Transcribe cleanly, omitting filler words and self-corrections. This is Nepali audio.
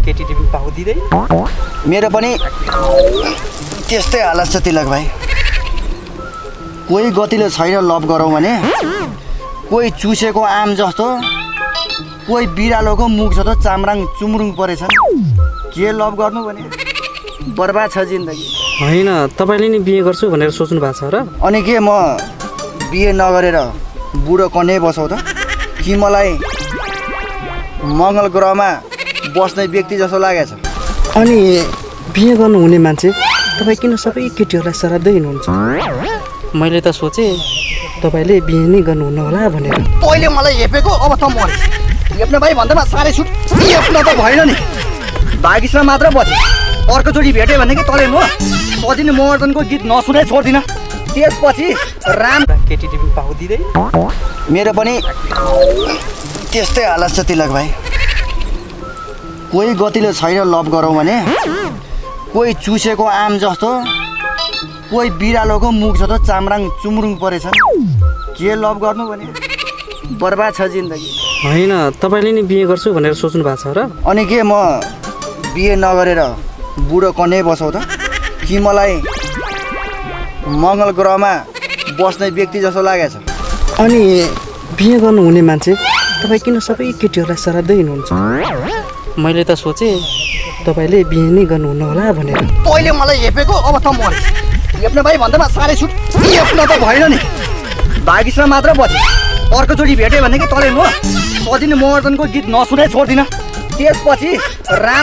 केटीले पनि पाउ दिँदैन। मेरो पनि त्यस्तै हालत छ तिलक भाइ। कोही गतिले छैन लभ गरौँ भने, कोही चुसेको आम जस्तो, कोही बिरालोको मुख जस्तो चाम्राङ चुम्रुङ परेछन्। के लभ गर्नु भने बर्बाद छ जिन्दगी। होइन, तपाईँले नि बिहे गर्छु भनेर सोच्नु भएको छ र? अनि के म बिहे नगरेर बुढो कन्यै बसौँ त? कि मलाई मङ्गल ग्रहमा बस्ने व्यक्ति जस्तो लागेछ? अनि बिहे गर्नुहुने मान्छे तपाईँ किन सबै केटीहरूलाई सराप्दै हिँड्नुहुन्छ? मैले त सोचेँ तपाईँले बिहे नै गर्नुहुन्न होला भनेर। पहिले मलाई हेपेको, अब त मरे। हेप्ने भाइ भन्दैमा साह्रै छुट हेप्न त भएन नि। भागिसमा मात्र बचे। अर्कोचोटि भेट्यो भने कि तलै म सजिने महर्जनको गीत नसुनै छोड्दिनँ। त्यसपछि राम केटीले पनि पाउ दिँदैन। मेरो पनि त्यस्तै हालत छ तिलक भाइ। कोही गतिले छैन लभ गरौँ भने, कोही चुसेको आम जस्तो, कोही बिरालोको मुख जस्तो चाम्राङ चुम्रुङ परेछन्। के लभ गर्नु भने बर्बाद छ जिन्दगी। होइन, तपाईँले नि बिहे गर्छु भनेर सोच्नु भएको छ र? अनि के म बिहे नगरेर बुढो कन्यै बसौँ त? कि मलाई मङ्गल ग्रहमा बस्ने व्यक्ति जस्तो लागेछ? अनि बिहे गर्नुहुने मान्छे तपाईँ किन सबै केटीहरूलाई सराप्दै हिँड्नुहुन्छ? मैले त सोचेँ तपाईँले बिहे नै गर्नुहुन्न होला भनेर। पहिले मलाई हेपेको, अब त मरे। हेप्ने भाइ भन्दैमा साह्रै छुट हेप्न त भएन नि। भागिसमा मात्र बचे। अर्कोचोटि भेट्यो भने कि तलै म सजिने महर्जनको गीत नसुनै छोड्दिनँ। त्यसपछि राम